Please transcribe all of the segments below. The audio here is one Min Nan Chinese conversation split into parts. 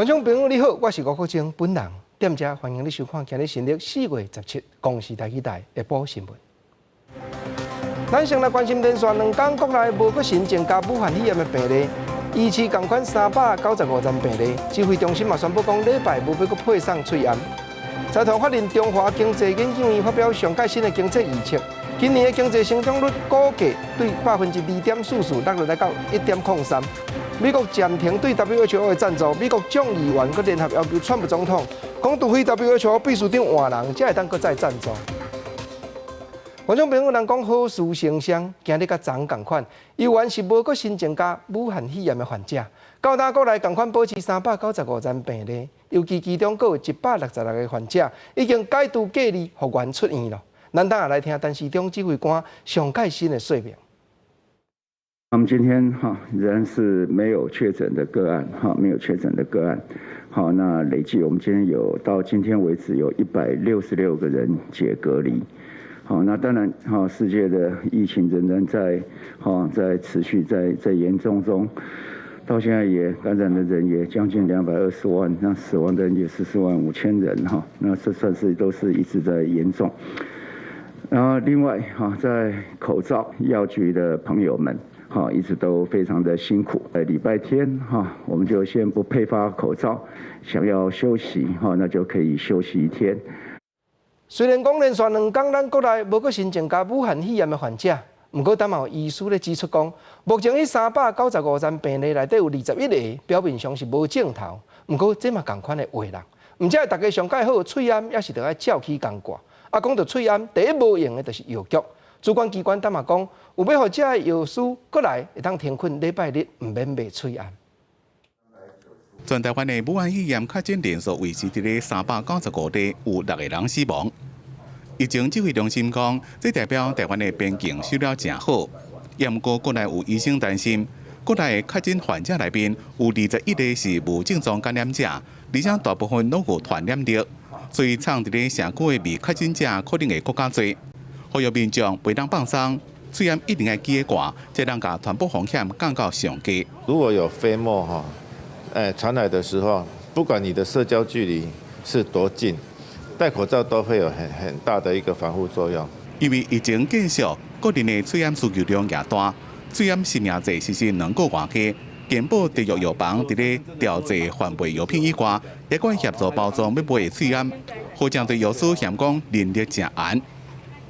觀眾朋友你好，我是吳國晶本人，踮遮歡迎你收看今日新曆4月17公視台語台下晡新聞。咱先來關心連續2天國內無閣新增加武漢肺炎的病例，維持仝款395人病例。指揮中心嘛宣布講，禮拜無欲閣配送喙罨。財團法人中華經濟研究院發表上蓋新的經濟預測，今年的經濟成長率估計對2.44%落落來到1.03。美國暫停對 WHO 的贊助，美國眾議員閣聯合要求川普總統，講除非 WHO 秘書長換人，才會當閣再贊助。觀眾朋友，人講好事成雙，今日佮昨仝款，猶原是無閣新增加武漢肺炎的患者。到今國內仝款保持395人病例，尤其其中閣有166個患者已經解除隔離復原出院了。咱等下來聽陳時中指揮官上蓋新的說明。那麼今天哈仍然是沒有確診的個案，哈沒有確診的個案。好，那累計我們今天有到今天為止有166個人解隔離。好，那當然哈，世界的疫情仍然在哈在持續在嚴重中，到現在也感染的人也將近220萬，那死亡的人也14萬5千人哈，那這算是都是一直在嚴重。然後另外哈，在口罩藥局的朋友們，哈，一直都非常的辛苦。在禮拜天哈，我們就先不配發口罩，想要休息哈，那就可以休息一天。雖然講連續2天咱國內無閣新增加武漢肺炎的患者，毋過當嘛有醫師咧指出講，目前彼395人病例內底有21個表面上是無症頭，毋過這嘛仝款的話人，毋只大家上蓋好喙罨也是著愛照起工掛。啊，講到喙罨，第一無閒的就是藥局。主管機關當嘛講，有欲予遮的藥師過來會當停睏禮拜日，毋免賣喙罨。全台灣的武漢肺炎確診人數維持佇咧395例，有六個人死亡。疫情指揮中心講，這代表台灣的邊境守了誠好。毋過國內有醫生擔心，國內確診患者內面有21個是無症狀感染者，而且大部分攏有傳染力，所以藏佇咧社區的未確診者可能會閣較濟。呼籲民眾袂當放鬆，喙罨一定愛記得掛，才能共傳播風險降到上低。如果有飛沫哈，傳來的時候，不管你的社交距離是多近，戴口罩都會有很大的一個防護作用。因為疫情繼續，國內的喙罨需求量也大，喙罨實名制實施2個外加，健保特約藥房佇咧調製販賣藥品以外，也閣協助包裝欲賣的喙罨，好像對藥師嫌講人力誠絚。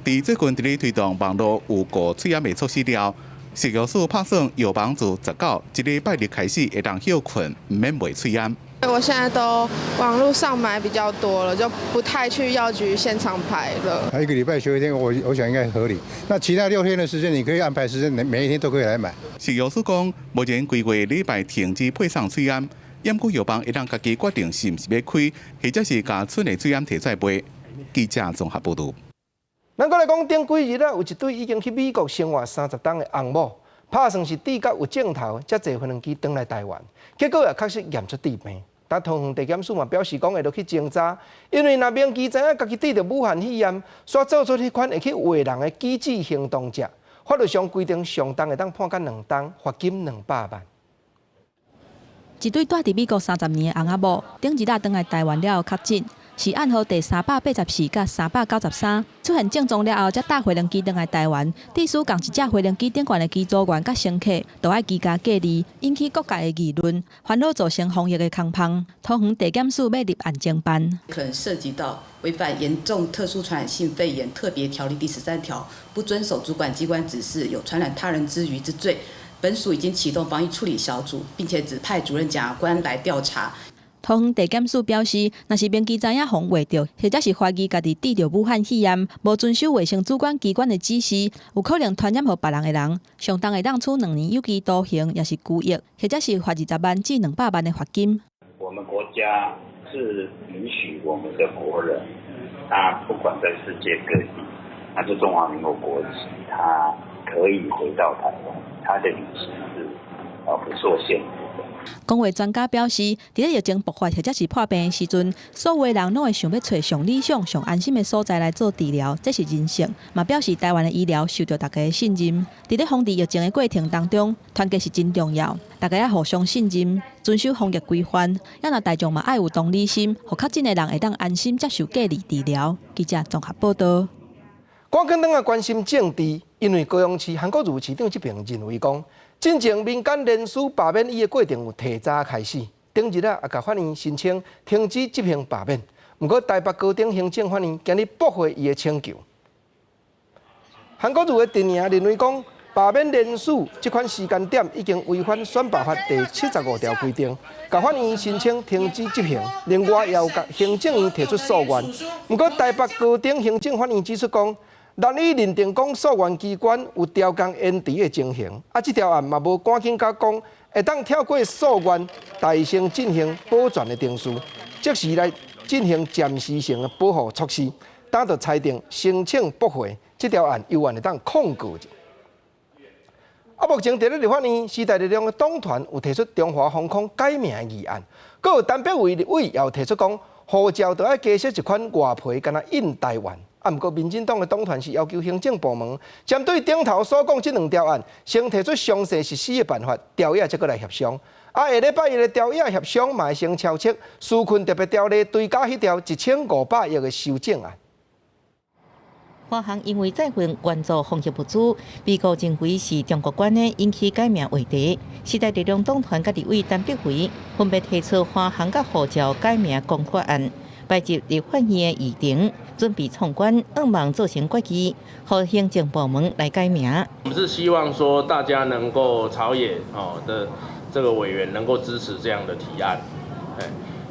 佇最近佇咧推動網路有購喙罨的措施了，食藥署拍算藥房自19這禮拜日開始會當歇睏，毋免賣喙罨。我現在都網路上買比較多了，就不太去藥局現場排了。一個禮拜休一天，我想應該合理。那其他6天的時間，你可以安排時間，每一天都可以來買。食藥署講，目前規月禮拜停止配送喙罨，毋過藥房會當家己決定是毋是欲開，或者是共剩的喙罨提出來賣。記者綜合報導。咱閣來講，頂幾日啊，有一對已經去美國生活30冬的翁某，拍算是戴佮有症頭，才坐飛機轉來台灣，結果也確實驗出致病。但桃園地檢署嘛表示講會落去偵查，因為若明記知影家己得著武漢肺炎，煞做出彼款會去畫人的機智行動者，法律上規定上重會當判監2冬，罰金200萬。一對蹛佇美國30年的翁仔某，頂日仔轉來台灣了後確診，是案號第384佮393，出現症狀了後，才搭飛輪機轉來台灣。致使仝一隻飛輪機頂懸的機組員佮乘客，都愛居家隔離，引起各界的議論，煩惱造成防疫的空縫。桃園地檢署欲立案偵辦，可能涉及到違反嚴重特殊傳染性肺炎特別條例第13條，不遵守主管機關指示，有傳染他人之虞之罪。本署已經啟動防疫處理小組，並且指派主任檢察官來調查。桃園地檢署表示，若是明記知影予人畫著，或者是懷疑家己得著武漢肺炎，無遵守衛生主管機關的指示，有可能傳染予別人的人，上重會當處2年有期徒刑，抑是拘役，或者是罰20萬至200萬的罰金。我們國家是允許我們的國人，他不管在世界各地，他是中華民國國籍，他可以回到台灣，他的旅行是啊不做限制。公衛專家表示，佇咧疫情爆發或者是破病的時陣，所有人攏會想欲揣上理想、上安心的所在來做治療，這是人性。嘛表示台灣的醫療受著大家的信任。佇咧防治疫情的過程當中，團結是真重要，大家愛互相信任，遵守防疫規範。也若大眾嘛愛有同理心，予確診的人會當安心接受隔離治療。記者綜合報導。趕緊轉來關心政治，因為高雄市韓國瑜市長這爿認為講，進前民間連署罷免伊的過程有提早開始，頂日啊，也共法院申請停止執行罷免。毋過台北高等行政法院今日駁回伊的請求。韓國瑜的陣營認為講，罷免連署這款時間點已經違反選罷法第75條規定，共法院申請停止執行。另外，也有共行政院提出訴願。毋過台北高等行政法院指出講，難以認定講訴願機關有調工延遲的情形，啊，這條案嘛無趕緊甲講，會當跳過訴願，代先進行保全的程序，即時來進行暫時性的保護措施，當就裁定申請駁回這條案，猶原會當抗告。啊，目前佇咧立法院，時代力量的黨團有提出中華航空改名的議案，閣有陳柏惟立委也有提出講，護照著愛加設一款外皮，敢若印台灣。啊，毋過民進黨的黨團是要求行政部門針對頂頭所講這兩條案，先提出詳細實施的辦法，朝野才閣來協商。啊，下禮拜一的朝野協商嘛會先敲出紓困特別條例追加彼條1500億的修正案。華航因為載運援助防疫物資，被告認為是中國管的，引起改名話題。時代力量黨團佮立委陳柏惟分別提出華航佮護照改名公決案，擺入立法院的議程，準備創關，向望做成決議，予行政部門來改名。我們是希望說大家能夠朝野哦的這個委員能夠支持這樣的提案，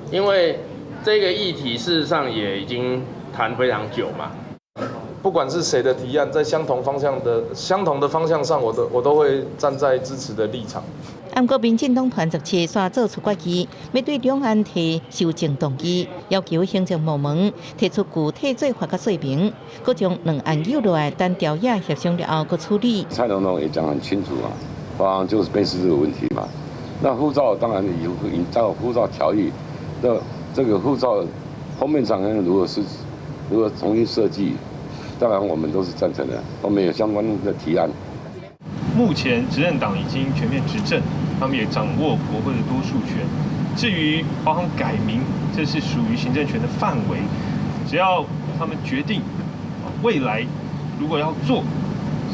因為這個議題事實上也已經談非常久嘛。不管是誰的提案，在相同的方向上，我都會站在支持的立場。毋過民進黨團17煞做出決議，欲對兩案提修正動議，要求行政部門提出具體做法佮說明，閣將兩案留落來等朝野協商了後閣處理。蔡總統也講很清楚啊，華航就是辨識這個問題嘛。那護照當然有依照護照條例，那這個護照封面上如果重新設計，當然我們都是贊成的，我們有相關的提案。目前執政黨已經全面執政，他們也掌握國會的多數權。至於華航改名，這是屬於行政權的範圍，只要他們決定未來如果要做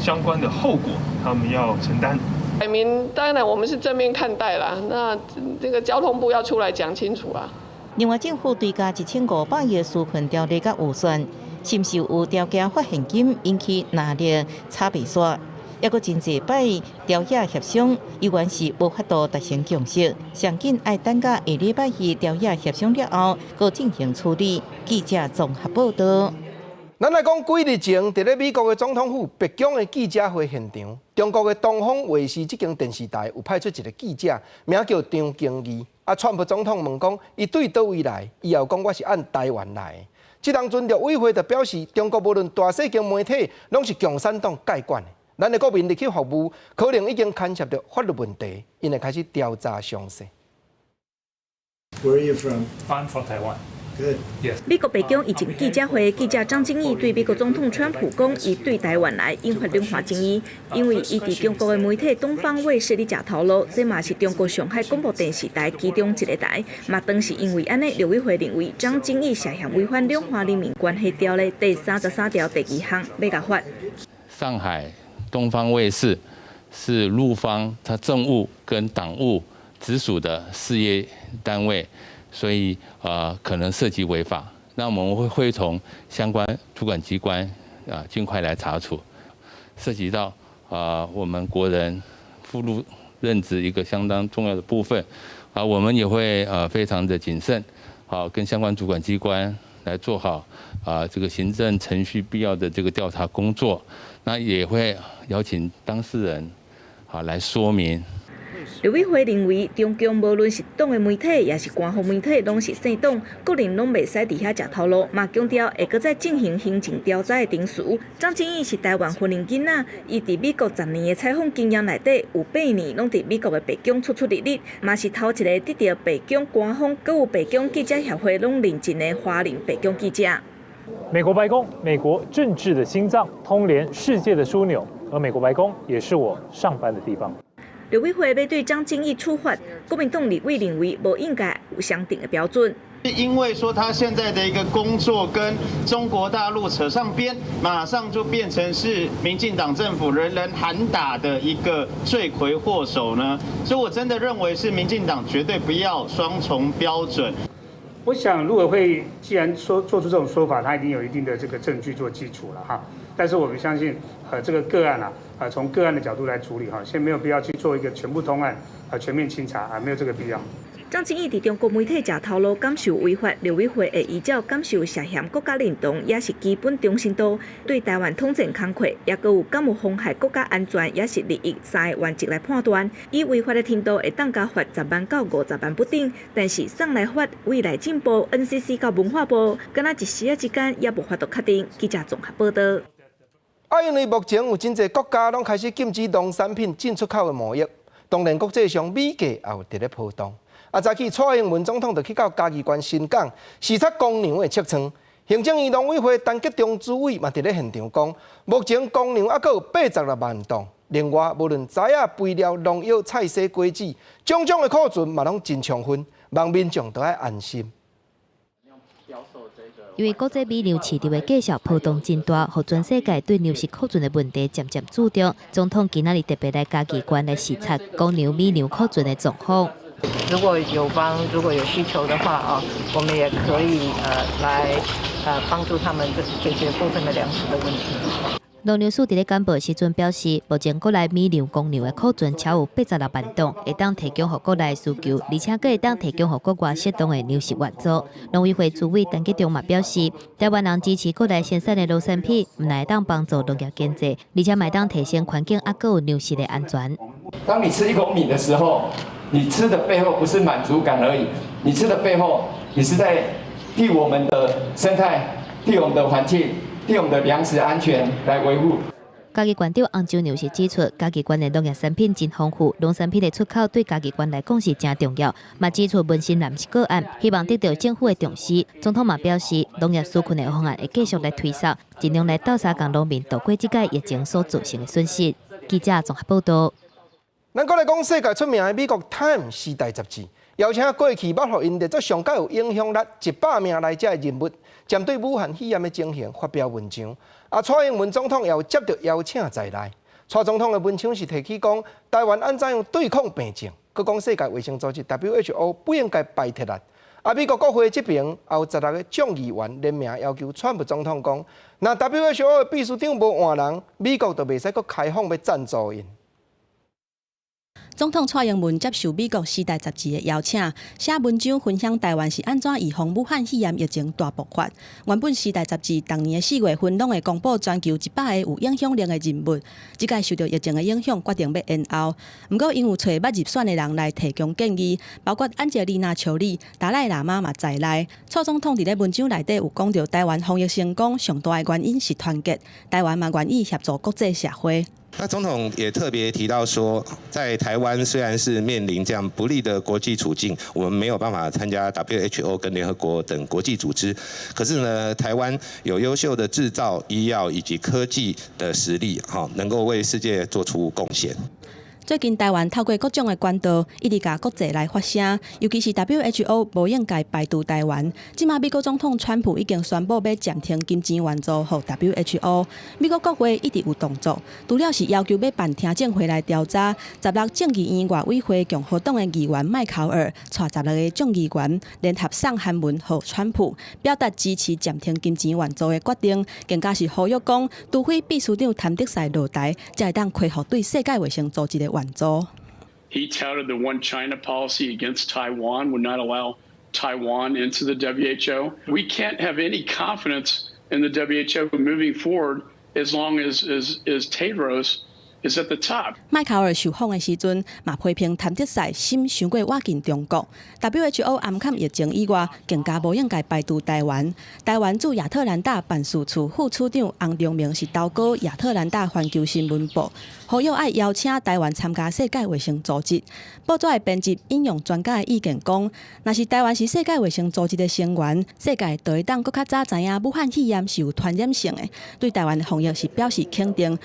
相關的後果，他們要承擔。改名當然我們是正面看待啦，那這個交通部要出來講清楚啊。另外，政府追加1500億紓困條例佮預算，是毋是有條件發現金引起藍綠吵袂煞？抑閣真濟擺朝野協商，猶原是無法度達成共識。上緊愛等到下禮拜二朝野協商了後，閣進行處理。記者綜合報導。咱來講幾日前，佇咧美國的總統府白宮的記者會現場，中國的東方衛視這間電視台有派出一個記者，名叫張經義。啊，川普總統問講，伊對佗位來，伊又講我是按台灣來。這當陣陸委會就表示，中國無論大細間媒體，攏是共產黨蓋管的。咱的國民入去服務，可能已經牽涉著法律問題，𪜶會開始調查詳細。 Where are you from? I'm from Taiwan. Good. Yes. 美國白宮疫情記者會，記者張經義對美國總統川普講，伊對台灣來，引發兩岸爭議，因為伊佇中國的媒體東方衛視咧食頭路，這嘛是中國上海廣播電視台其中一個台，嘛當時因為按呢，陸委會認為張經義涉嫌違反兩岸人民關係條例第33條第二項，欲共罰。上海東方衛視是陸方，它政務跟黨務直屬的事業單位。所以可能涉及違法，那我們會會同相關主管機關啊，盡快來查處。涉及到啊，我們國人赴陸任職一個相當重要的部分，啊，我們也會非常的謹慎，好跟相關主管機關來做好啊這個行政程序必要的這個調查工作，那也會邀請當事人好來說明。陆委會認為，中共無論是黨的媒體，抑是官方媒體，攏是姓黨，國人攏袂使佇遐食頭路，嘛強調會閣再進行行政調查的程序。張正義是台灣雲林囡仔，伊佇美國10年的採訪經驗內底，有8年攏佇美國的白宮出出入入，嘛是頭一个得著白宮官方，閣有白宮記者協會攏認證的華人白宮記者。美國白宮，美國政治的心臟，通聯世界的樞紐，而美國白宮也是我上班的地方。陸委會欲對張正義處罰，國民黨立委認為無應該有相定的標準。因為說他現在的一個工作跟中國大陸扯上邊，馬上就變成是民進黨政府人人喊打的一個罪魁禍首呢？所以我真的認為是民進黨絕對不要雙重標準。我想陸委會既然說做出這種說法，他一定有一定的這個證據做基礎了哈。但是我們相信，這個個案啊，從個案的角度來處理哈，先沒有必要去做一個全部通案，全面清查啊，沒有這個必要。張正義佇中國媒體食頭路，敢受違法，陸委會會依照敢受涉嫌國家認同，抑是基本忠誠度，對台灣統戰工課，抑閣有敢有妨害國家安全，抑是利益三个原則來判斷。以違法的程度會當共罰10萬到50萬不等，但是送來法委內政部、NCC 佮文化部，敢若一時仔之間也無法度確定。記者綜合報導。啊，因為目前有真濟國家攏開始禁止農產品進出口的貿易，當然國際上米價也有佇咧波動。啊，早起蔡英文總統就去到嘉義縣新港視察公糧的測倉，行政院農委會陳吉仲主委嘛佇咧現場講，目前公糧猶閣有86萬擔。另外，無論栽仔、肥料、農藥、菜蔬、果子，種種的庫存嘛攏真充分，望民眾都愛安心。因為國際米糧市場的價數波動真大，予全世界對糧食庫存的問題漸漸注重。總統今仔日特別來嘉義縣來視察公糧米糧庫存的狀況。如果友邦如果有需求的話啊，我們也可以來幫助他們解決部分的糧食的問題。農糧署佇咧簡報時陣表示，目前國內米糧公糧的庫存超有86萬擔，會當提供予國內需求，而且閣會當提供予國外適當的糧食援助。農委會主委陳吉仲嘛表示，台灣人支持國內生產的農產品，毋但會當幫助農業經濟，而且嘛會當提升環境，猶閣有糧食的安全。當你吃一口米的時候，你吃的背後不是滿足感而已，你吃的背後，你是在替我們的生態、替我們的環境、替我們的糧食安全來維護。嘉義縣長洪周劭是指出，嘉義縣的農業產品真豐富，農產品的出口對嘉義縣來講是誠重要。嘛指出文心南是個案，希望得到政府的重視。總統嘛表示，農業紓困的方案會繼續來推動，盡量來鬥相共農民渡過這屆疫情所造成的損失。記者綜合報導。咱閣來講世界出名的美國《Time》時代雜誌，邀請過去捌予𪜶列做上蓋有影響力100名來遮的人物，針對武漢肺炎的情形發表文章。啊，蔡英文總統也有接著邀請在內。蔡總統的文章是提起講，台灣按怎樣對抗病症，閣講世界衛生組織 WHO 不應該排斥咱。啊，美國國會這爿也有16個眾議員聯名要求川普總統講，若 WHO 的秘書長無換人，美國就袂使閣開放欲贊助𪜶。總統蔡英文接受美國時代雜誌的邀請，寫文章分享台灣是按怎預防武漢肺炎疫情大爆發。原本時代雜誌逐年的4月份攏會公布全球100個有影響力的人物，這屆受著疫情的影響，決定欲延後。毋過，𪜶有揣捌入選的人來提供建議，包括安吉麗娜·裘莉、達賴喇嘛嘛在內。蔡總統佇咧文章內底有講著台灣防疫成功上大的原因是團結，台灣嘛願意協助國際社會。那總統也特別提到說，在台灣雖然是面臨這樣不利的國際處境，我們沒有辦法參加 WHO 跟聯合國等國際組織，可是呢，台灣有優秀的製造、醫藥以及科技的實力，哈，能夠為世界做出貢獻。最近台灣透過各種的管道，一直共國際來發聲，尤其是 WHO 無應該排除台灣。這馬美國總統川普已經宣布欲暫停金錢援助予 WHO。美國國會一直有動作，除了是要求欲辦聽證會來調查，16眾議院外委會共和黨的議員麥考爾，帶16個眾議員聯合送函文予川普，表達支持暫停金錢援助的決定，更加是呼籲講，除非秘書長譚德塞落台，才會當恢復對世界衛生組織的援助。 He touted the One China policy against Taiwan, would not allow Taiwan into the WHO. We can't have any confidence in the WHO moving forward as long as Tedros Is at the top. 麥考爾受訪的時陣，嘛批評譚德塞心傷過倚近中國。WHO 暗崁疫情以外，更加無應該排除台灣。台灣駐亞特蘭大辦事處副處長洪忠明是投稿亞特蘭大環球新聞報，呼籲愛邀請台灣參加世界衛生組織。報紙的編輯引用專家的意見講，若是台灣是世界衛生組織的成員，世界就會當閣較早知影武漢肺炎是有傳染性的，對台灣的防疫是表示肯定。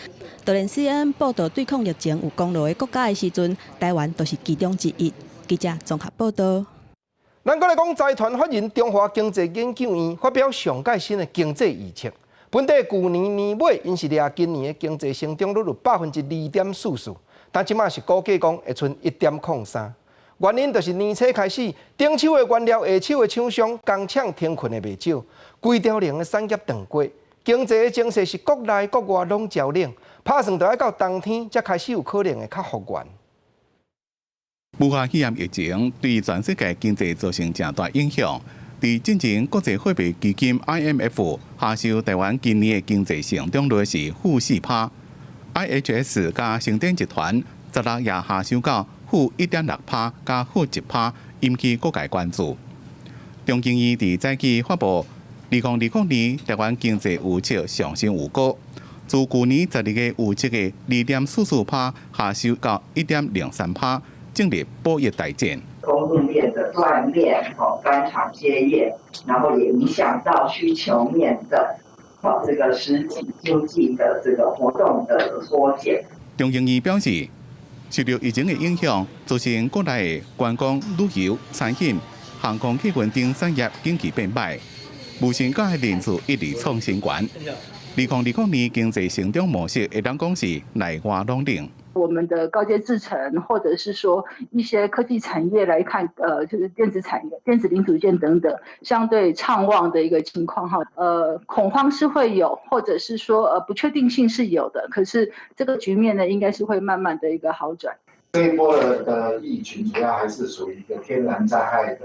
就連 CNN 報導對抗疫情有功勞的國家的時陣，台灣都是其中之一。記者綜合報導。咱閣來講，財團法人中華經濟研究院發表上蓋新的經濟預測，本地舊年年尾𪜶是掠今年的經濟成長率有2.44%，但這馬是估計講會賰1.03。原因就是年初開始，頂手的原料、下手的廠商、工廠停困的袂少，規條龍的產業斷過，經濟的情勢是國內國外攏焦冷，拍算著愛到冬天才開始有可能會較復原。武漢肺炎疫情對全世界經濟造成誠大影響。佇進前國際貨幣基金 IMF 下修台灣今年的經濟成長率是-4%，IHS 佮盛典集團16也下修到-1.6%佮-1%，引起各界關注。中經院佇早期發布2020年台灣經濟預測上新預估，自舊年12月預測的2.44%下修到1.03%。進入保一大戰。供應鏈的斷裂，哦，關廠歇業，然後也影響到需求面的，哦，這個實體經濟的這個活動的縮減。中經院表示，受到疫情的影響，造成國內的觀光、旅遊、餐飲、航空客運等產業景氣變歹，無薪假的人數一直創新高。2020年經濟成長模式會當講是內外攏冷。我們的高階製程，或者是說一些科技產業來看，就是電子產業、電子零組件等等，相對暢旺的一個情況哈。恐慌是會有，或者是說不確定性是有的，可是這個局面呢，應該是會慢慢的一個好轉。這一波的疫情主要還是屬於一個天然災害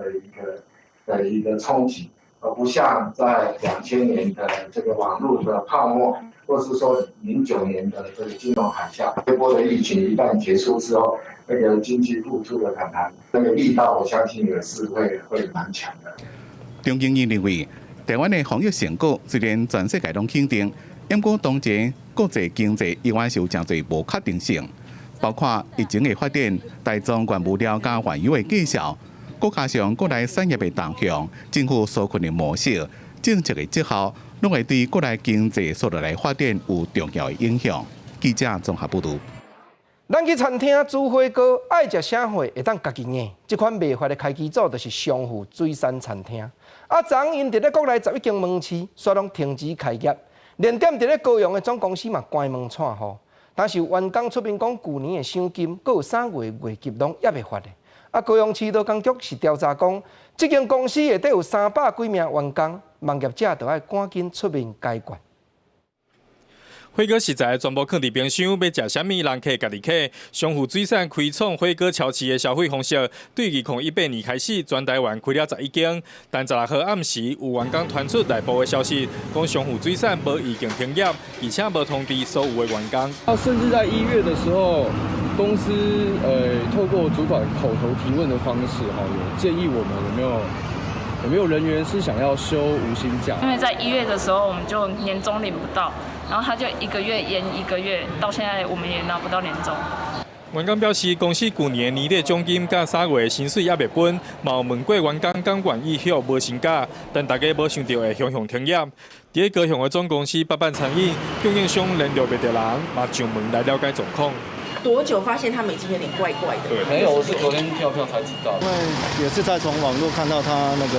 的一個衝擊，而不像在2000年的這個網絡的泡沫，或是說09年的這個金融海嘯。這波的疫情一旦結束之後，那個經濟復甦的反彈，那個力道，我相信也是會蠻強的。中經院認為，台灣的防疫成果雖然全世界攏肯定，毋過當前國際經濟依然是有誠濟無確定性，包括疫情的發展、大宗原物料佮原油的價數，閣加上國內產業的動向、政府紓困的模式、政策的績效，攏會對國內經濟續落來發展有重要的影響。記者綜合報導。咱去餐廳煮火鍋，愛食啥貨會當家己揀。這款賣法的開基祖就是松富水產餐廳。啊，昨𪜶佇咧國內11間門市，煞攏停止開業，連店佇咧高雄的總公司嘛關門掣予。但是員工出面講，舊年的賞金，閣有3月月給攏猶未發的。啊，高雄市勞工局是調查講，這間公司內底有300幾名員工，網業者就愛趕緊出面解決。火鍋食材全部囥佇冰箱，欲食啥物人客家己取。松富水產開創火鍋超市的消費方式，對2018年開始，全台灣開了11間。但16號暗時，有員工傳出內部的消息，講松富水產無預警停業，而且無通知所有的員工。啊，甚至在1月的時候，公司透過主管口頭提問的方式，哈，有建議我們有沒有人員是想要休無薪假？因為在1月的時候，我們就年終領不到。然後他就一個月延一個月，到現在我們也拿不到年終。員工表示，公司舊年年底獎金佮3月薪水猶未分，嘛有問過員工敢願意休無薪假，但大家無想著會雄雄停業。佇高雄的總公司八辦餐飲供應商聯絡袂著人，嘛上門來了解狀況。多久發現他們已經有點怪怪的？對，沒有，我是昨天跳票才知道。因為也是在從網絡看到他那個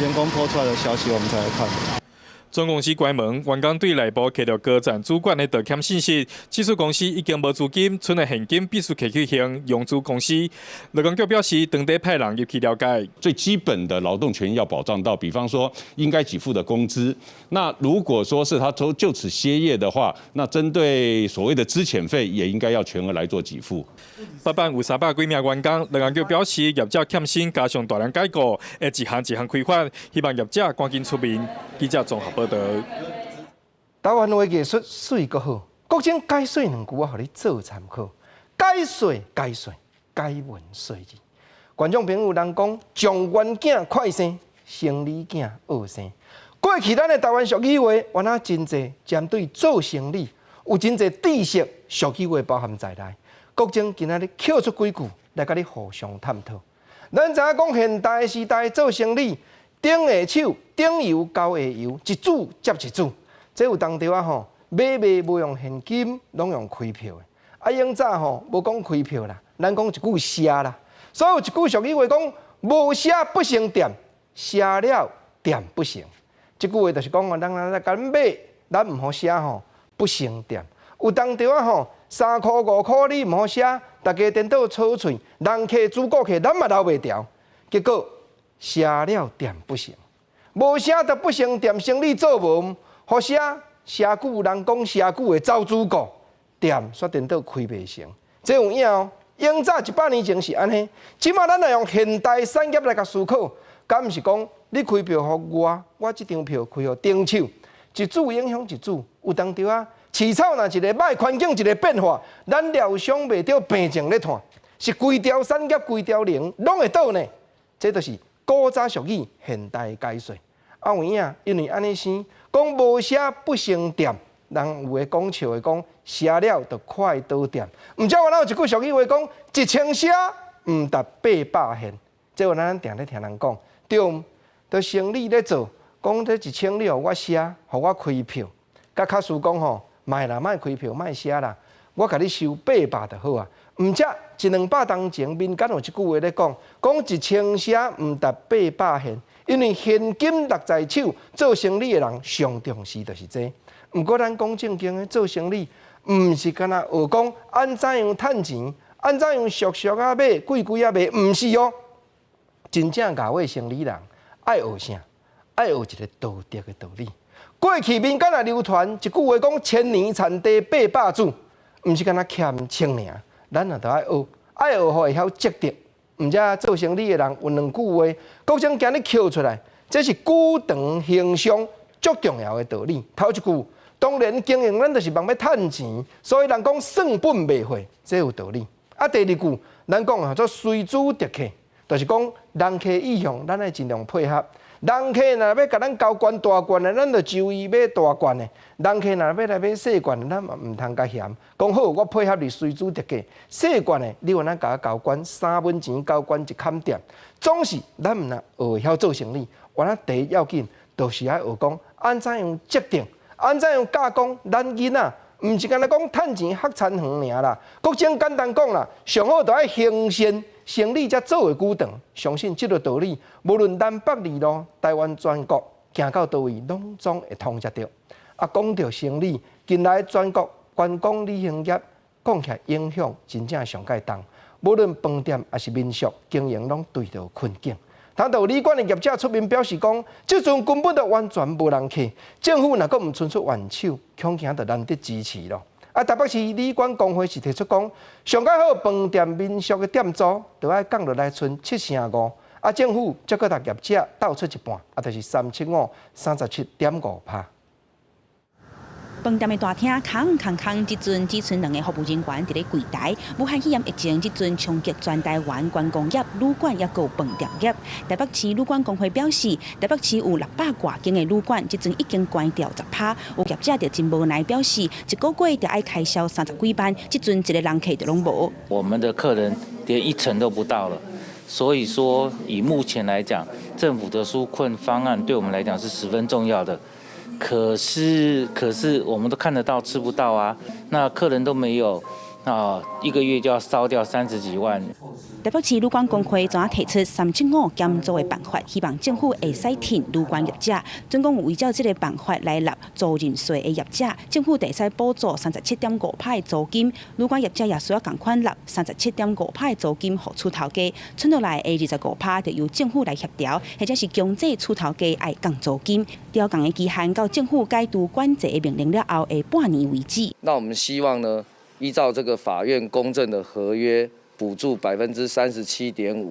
員工 po 出來的消息，我們才來看的。總公司關門，員工對內部提著高層主管的道歉信息，指出公司已經無資金，賰的現金必須提去還融資公司。勞工局表示，當地派人入去了解。最基本的勞動權益要保障到，比方說應該給付的工資。那如果說是他就此歇業的話，那針對所謂的資遣費，也應該要全額來做給付。八辦有300幾名員工，勞工局表示，業者欠薪加上大量解僱，會一項一項開罰，希望業者趕緊出面。記者綜合報導。台灣的藝術媠閣好，國政解說兩句，我予你做參考。解說解說解文說字。觀眾朋友，人講狀元囝快生，生理囝惡生。過去咱的台灣俗語話，原來真濟針對做生理有真濟知識俗語話包含在內。國政今仔日抾出幾句來佮你互相探討。咱知影講現代時代做生理，頂下手頂油交下油，一注接一注。這有當著啊吼，買賣無用現金，攏用開票的。啊，以早吼無講開票啦，咱講一句寫啦。所以有一句俗語話講：無寫不成店，寫了店不成。這句話就是講，人來共咱買，咱毋予寫吼，不成店。有當著啊吼，3箍5箍你毋予寫，大家顛倒操喙，人客主顧客，咱嘛留袂牢。結果寫了店不成，無寫就不成店，生理做無，予寫寫久人講寫久會走主顧，店煞顛倒開袂成。這有影哦。以早100年前是按呢，這馬咱來用現代產業來共思考，敢毋是講你開票予我，我這張票開予頂手，一注影響一注，有當著啊。市場若一個歹環境一個變化，咱料想袂著病症咧湠，是規條產業規條龍攏會倒呢。這就是古早俗語，現代解說。啊有影，因為按呢生，講無寫不成店。人有的講笑的講，寫了就快倒店。毋則原來有一句俗語話講，一千寫毋值800現。這原來咱定咧聽人講，對毋？就生理咧做，講這一千你予我寫，予我開票。佮假使講吼，莫啦，莫開票，莫寫啦，我共你收八百就好啊。毋則一兩百冬前，民間有一句話咧講，講一千寫毋值800現，因為現金落在手，做生理的人上重視就是這。毋過咱講正經的做生理，毋是干焦學講按怎樣趁錢，按怎樣俗俗仔買，貴貴仔賣，毋是哦。真正𠢕的生理人愛學啥？愛學一個道德的道理。過去民間也流傳一句話講：千年田地八百子，毋是干焦欠錢爾。咱也著愛學，愛學予會曉積德。毋則做生理的人有兩句話，國政今日抾出來，這是久長行商足重要的道理。頭一句。當然經營咱就是望欲趁錢，所以人講算本袂貨，這有道理。啊，第二句，咱講啊，做隨主得客，就是講人客意向，咱愛盡量配合。人客若欲共咱交懸大罐的，咱就就伊買大罐的；人客若欲來買細罐的，咱嘛毋通共嫌。講好，我配合你隨主得客，細罐的，你有哪共我交懸3文錢，交懸一坎點。總是咱毋若學會曉做生理，原來第一要緊，就是愛學講按怎樣設定。按怎樣教講咱囡仔，毋是干焦講趁錢學田園爾啦。國政簡單講啦，上好就愛行善，生理才做會久長。相信這個道理，無論南北二路、台灣全國，行到佗位，攏總會通得著。啊，講著生理，近來全國觀光旅行業講起來影響真正上蓋重，無論飯店抑是民宿經營，攏對著困境。談到旅館的業者出面表示講，這陣根本就完全無人客，政府若閣毋伸出援手，恐驚就難得支持咯。啊，台北市旅館公會是提出講，上蓋好飯店民宿的店租，就愛降落來賰7成5，啊，政府則閣共業者鬥出一半，啊，就是3七5，37.5%。飯店的大廳空空空，這陣只賰兩个服務人員佇咧櫃台。武漢肺炎疫情這陣衝擊全台灣觀光業、旅館抑閣有飯店業。台北市旅館公會表示，台北市有600外間的旅館，這陣已經關掉10%。有業者就真無奈表示，一個月就愛開銷30幾萬，這陣一个人客都攏無。我們的客人連一成都不到了，所以說以目前來講，政府的紓困方案對我們來講是十分重要的。可是我們都看得到，吃不到啊！那客人都沒有，啊，一個月就要燒掉30幾萬。台北市旅館公會昨提出3七5減租的辦法，希望政府會使挺旅館業者。總共有依照這個辦法來納租賃稅的業者，政府會使補助37.5%的租金。旅館業者也需要仝款納37.5%的租金予厝頭家，賰落來的25%就由政府來協調，或者是強制厝頭家愛降租金。調降的期限到政府解除管制的命令了後的半年為止。那我們希望呢，依照這個法院公證的合約，補助37.5%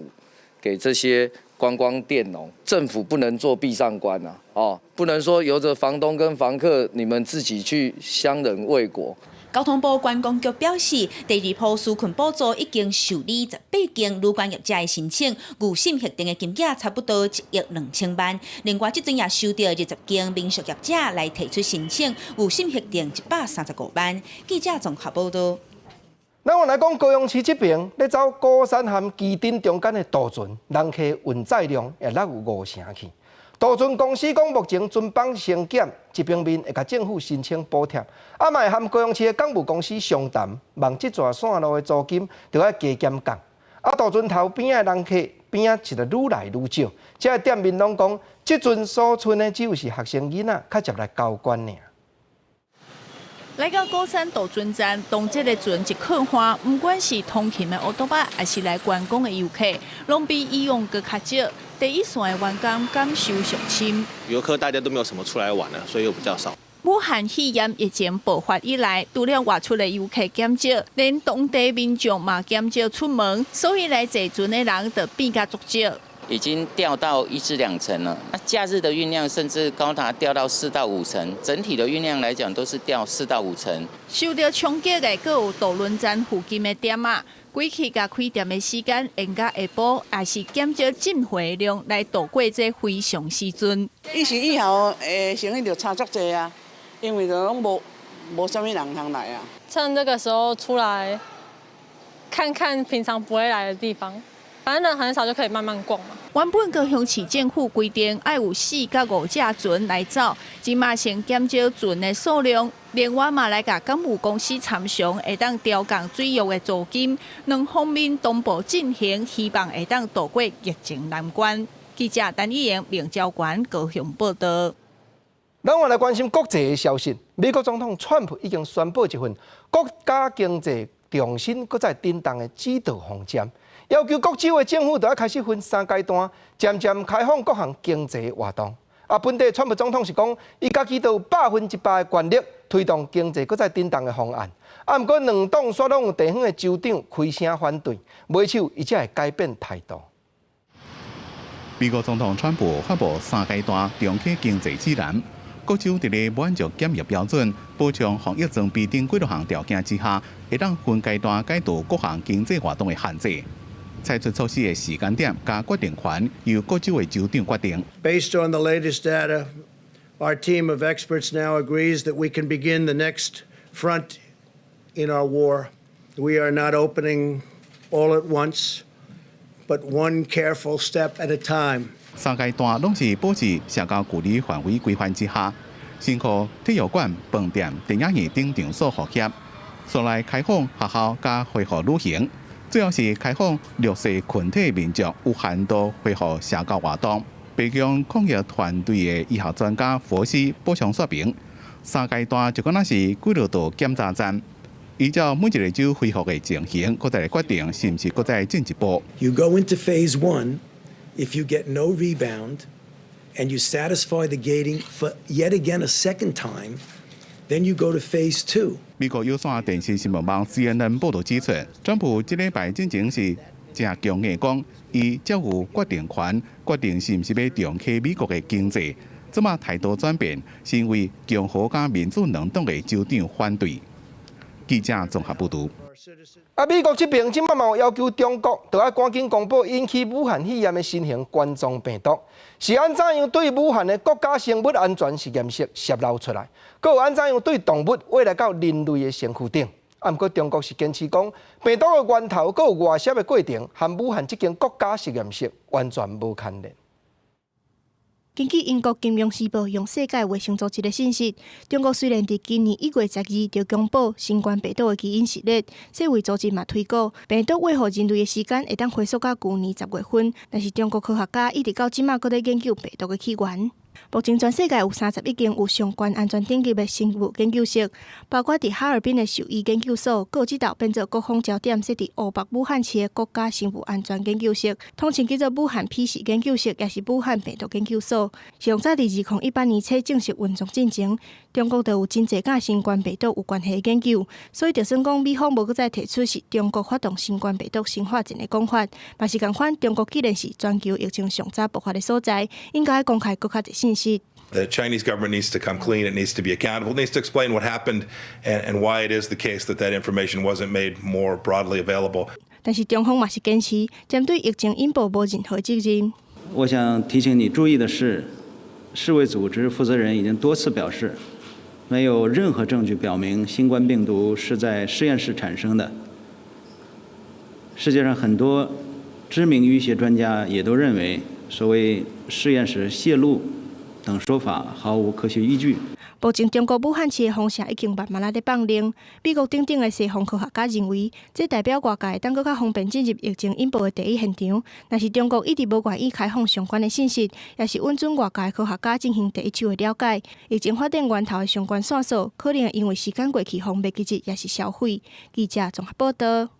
給這些觀光佃農。政府不能做壁上觀啊，哦，不能說由著房東跟房客你們自己去相忍為國。交通部觀光局表示，第二波紓困補助已經受理18間旅館業者的申請，預審核定的金額差不多1億2千萬。另外，這陣也收到20間民宿業者來提出申請，預審核定135萬。記者綜合報道。咱我來講高雄市這爿，咧走鼓山和旗津中間的渡船，人客運載量會落有五成去。渡船公司講，目前船班升減，一方面會共政府申請補貼，啊嘛會和高雄市的港務公司商談，望這條線路的租金著愛加減降。啊，渡船頭邊仔的人客邊仔實在愈來愈少，這个店面攏講，這陣所賰的只有是學生囡仔，較捷來交關爾。來到鼓山渡船站，當這个船一靠岸，毋管是通勤的烏托邦，抑是來觀光的遊客，攏比以往閣較少。第一線的員工感受上深。遊客大家都沒有什麼出來玩了，所以又比較少。武漢肺炎疫情爆發以來，除了外出的遊客減少，連當地民眾嘛減少出門，所以來坐船的人就變甲足少。已經掉到1至2成了，那假日的運量甚至高達掉到4到5成，整體的運量來講都是掉4到5成。受到衝擊的，閣有渡輪站附近的店仔，關起佮開店的時間延到下晡，也是減少進貨量來度過這非常時陣。以前以後的生意就差足濟啊，因為就攏無啥物人通來啊。趁這個時候出來看看平常不會來的地方。反正人很少，就可以慢慢逛嘛。原本高雄市政府規定愛有4到5隻船來走，這馬先減少船的數量，另外嘛來共港務公司參詳，會當調降水域的租金，兩方面同步進行，希望會當渡過疫情難關。記者陳以瑩、明昭館高雄報道。咱來關心國際的消息，美國總統川普已經宣布一份國家經濟重新閣再振動的指導方針。要求各州的政府都要開始分三階段，漸漸開放各項經濟活動。啊，本底川普總統是講，伊家己都有100%的權力推動經濟閣再振動的方案。啊，毋過兩黨煞攏有地方的州長開聲反對，尾手伊才會改變態度。美國總統川普發布三階段重啟經濟指南，各州佇咧滿足檢疫標準、保障防疫裝備等幾多項條件之下，會當分階段解除各項經濟活動的限制。採取措施的時間點佮決定權由各州的州長決定。 Based on the latest data, our team of experts now agrees that we can begin the next front in our war. We are not opening all at once, but one careful step at a time. 三階段攏是保持社交距離範圍規範之下，先予體育館、飯店、電影院等場所復業，紲來開放學校佮恢復旅行。最後是開放弱勢群體民眾有限度恢復社交活動。白宮抗疫團隊的醫學專家佛西補充說明，三階段就敢若是幾落道檢查站，依照每一個州恢復的情形，閣再來決定是毋是閣再進一步。 You go into phase one if you get no rebound and you satisfy the gating for yet again a second time, then you go to phase two. 美國有線電視新聞網 CNN 報道指出，川普這禮拜進前是誠強硬講，伊才有決定權，決定是毋是欲重啟美國的經濟。這馬態度轉變，是因為共和佮民主兩黨的州長反對。記者綜合報道。啊，美國這爿這馬嘛有要求中國，著愛趕緊公布引起武漢肺炎的新型冠狀病毒是按怎樣對武漢的國家生物安全實驗室洩漏出來，閣有按怎樣對動物飛來到人類的身軀頂。啊，毋過中國是堅持講，病毒的源頭閣有外泄的過程，和武漢這間國家實驗室完全無牽連。根據英國金融時報用世界衛生組織的信息，中國雖然佇今年1月12就公布新冠病毒的基因序列，世衛組織嘛推估病毒餵予人類的時間會當回溯到舊年10月份，但是中國科學家一直到這馬閣咧研究病毒的起源。目前全世界有31間有相關安全等級的生物研究室，包括佇哈爾濱的獸醫研究所，閣有這道變做各方焦點設佇湖北武漢市的國家生物安全研究室，統稱叫做武漢 P 四研究室，也是武漢病毒研究所。上早佇2018年初正式運作進前，中國就有真濟佮新冠病毒有關係的研究，所以就算講美方無閣再提出是中國發動新冠病毒生化戰的講法，嘛是仝款。中國既然是全球疫情上早爆發的所在，應該公開閣較濟信息。The Chinese government needs to come clean. It needs to be accountable. It needs to explain what happened and why it is the case that that information wasn't made more broadly available. 但是中方嘛是堅持，針對疫情引爆無任何責任。我想提醒你注意的是，世衛組織負責人已經多次表示，沒有任何證據表明新冠病毒是在實驗室產生的。世界上很多知名醫學專家也都認為，所謂實驗室洩露等說法毫無科學依據。目前中國武漢市的封城已經慢慢仔咧放寬，美國等等的西方科學家認為，這代表外界會當閣較方便進入疫情引爆的第一現場。若是中國一直無願意開放相關的信息，也是允准外界科學家進行第一手的了解。疫情發展源頭的相關線索，可能會因為時間過去，予袂記得，抑是銷毀。記者綜合報道。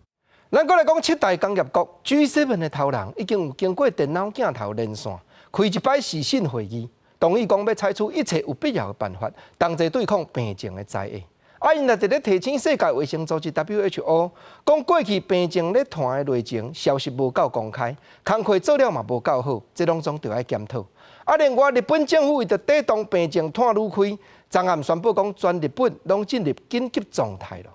咱閣來講七大工業國 G7 的頭人已經有經過電腦鏡頭連線，開一擺視訊會議。同意講欲採取一切有必要的辦法，同齊對抗病情的災禍。啊，𪜶也佇咧提醒世界衛生組織 WHO，講過去病情咧傳的內情消息無夠公開，工課做了嘛無夠好，這攏總著愛檢討。啊，另外日本政府為著抵擋病情湠愈開，昨暗宣布講全日本攏進入緊急狀態囉。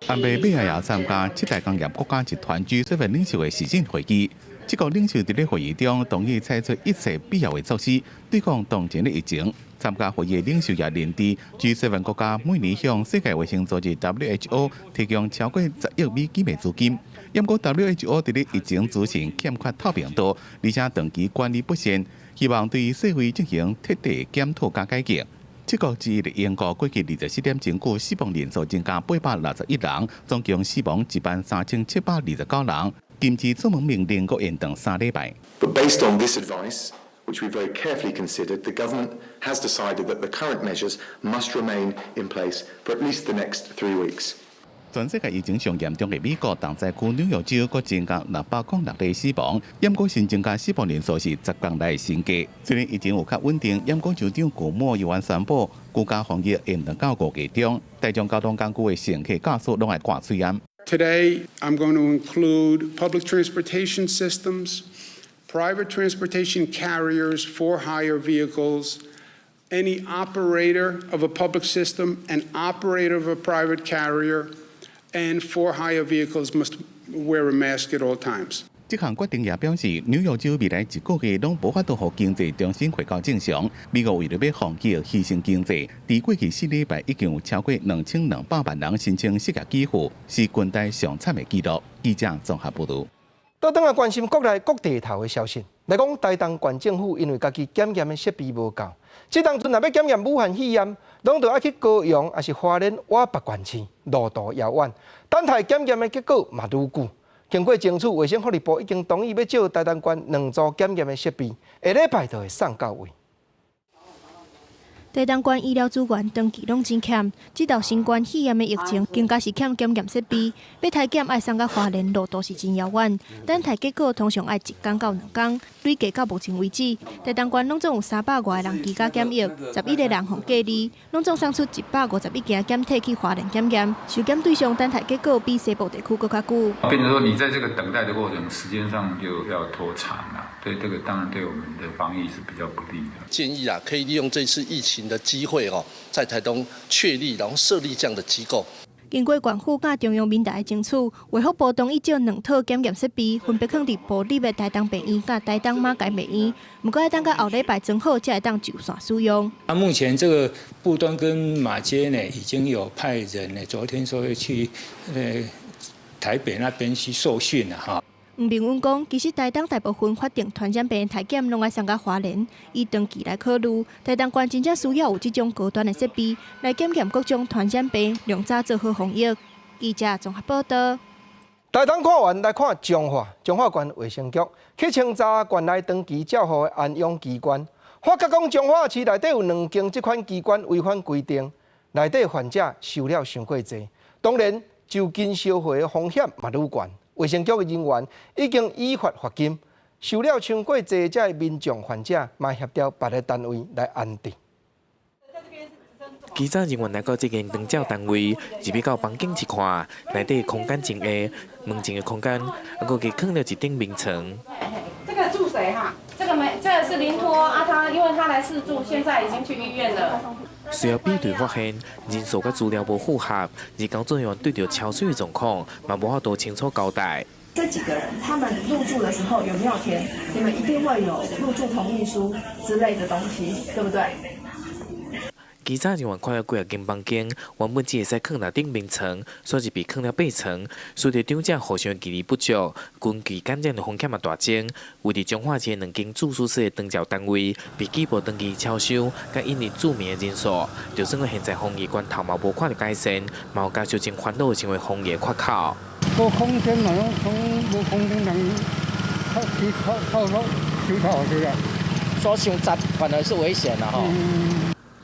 安倍尾仔也參加七大工業國家集團 G7 領袖的視訊會議。七國領袖佇咧會議中同意採取一切必要的措施對抗當前的疫情。參加會議的領袖也認知，G7 國家每年向世界衛生組織 WHO 提供超過10億美金的資金。毋過 WHO 佇咧疫情資訊欠缺透明度，而且長期管理不善，希望對世衛進行徹底檢討佮改革。七國之一的英國過去24點鐘久死亡人數增加861人，總共死亡13,729人。禁止出門命令閣延長3禮拜。 But based on this advice, which we very carefully considered, the government has decided that the current measures must remain in place for at least the next 3 weeks. 全世界疫情上嚴重的美國重災區紐約州，閣增加606例死亡，毋過新增加死亡人數是10工來新低。雖然疫情有較穩定，毋過州長古莫猶原宣布，居家防疫延長到5月中，大眾交通工具的乘客駕駛攏愛掛喙罨。 Today, I'm going to include public transportation systems, private transportation carriers for hire vehicles, any operator of a public system, an operator of a private carrier, and for hire vehicles must wear a mask at all times. 這項決定也表示，紐約州未來一個月攏無法度予經濟重新回到正常。美國為著欲防疫犧牲經濟，佇過去4禮拜已經有超過2200萬人申請失業給付，是近代上慘的紀錄。記者綜合報導。倒轉來關心國內各地頭的消息，來講台東縣政府因為家己檢驗的設備無夠，這當陣若欲檢驗武漢肺炎，攏著愛去高雄抑是花蓮倚別縣市，路途遙遠，等待檢驗的結果嘛愈久。經過爭取，衛生福利部已經同意欲借台東縣兩組檢驗的設備，下禮拜就會送到位。台東縣醫療資源長期攏真欠，這道新冠肺炎的疫情更加是欠檢驗設備。欲篩檢愛送到花蓮，路途是真遙遠。等待結果通常愛一工到兩工，累計到目前為止，台東縣攏總有300外個人居家檢疫，11個人予隔離，攏總送出151件檢體去花蓮檢驗。受檢對象等待結果比西部地區閣較久。變成說，你在這個等待的過程，時間上就要拖長了。對這個當然對我們的防疫是比較不利的。建議啊，可以利用這次疫情的機會哦，在台東確立，然後設立這樣的機構。經過縣府佮中央民代的爭取，衛福部同意借兩套檢驗設備，分別放佇部立的台東病院佮台東馬偕病院。毋過愛等到後禮拜裝好，才會當就線使用。啊，目前這個布端跟馬偕呢，已經有派人呢，昨天說去台北那邊去受訓了哈。吳明恩講，其實台東大部分法定傳染病篩檢攏愛送到花蓮，以長期來考慮，台東縣真正需要有這種高端的設備來檢驗各種傳染病，量早做好防疫。記者綜合報道。台東看完來看彰化，彰化縣衛生局去清查縣內長期照護的安養機關，發覺講彰化市內底有兩間這款機關違反規定，內底患者收了傷過濟，當然就近相會的風險嘛愈懸。衛生局的人員已經依法罰金，收了傷過濟這民眾患者，嘛協調別个單位來安置。記者人員來到這間長照單位，入去到房間一看，內底空間真大，門前的空間，猶閣閣囥著一頂眠床。這個住誰哈？這個沒，這個是是臨託啊，他因為他來試住，現在已經去醫院了。隨後比對發現人數佮資料無符合，而工作人員對著超收的狀況嘛無法度清楚交代。這幾個人，他們入住的時候有沒有填？你們一定會有入住同意書之類的東西，對不對？稽查人員看了幾仔間房間，原本只會使囥若頂眠床，煞是被囥了八床，使得長者互相距離不足，根據感染的風險嘛大增。位佇彰化市兩間住宿舍的長照單位，被舉報長期超收，佮隱匿住民的人數，就算講現在防疫關頭嘛無看著改善，嘛有家屬真煩惱，成為防疫的缺口。無空間嘛，攏無空間人，靠靠靠靠手頭去啊。說傷雜反而是危險啦吼。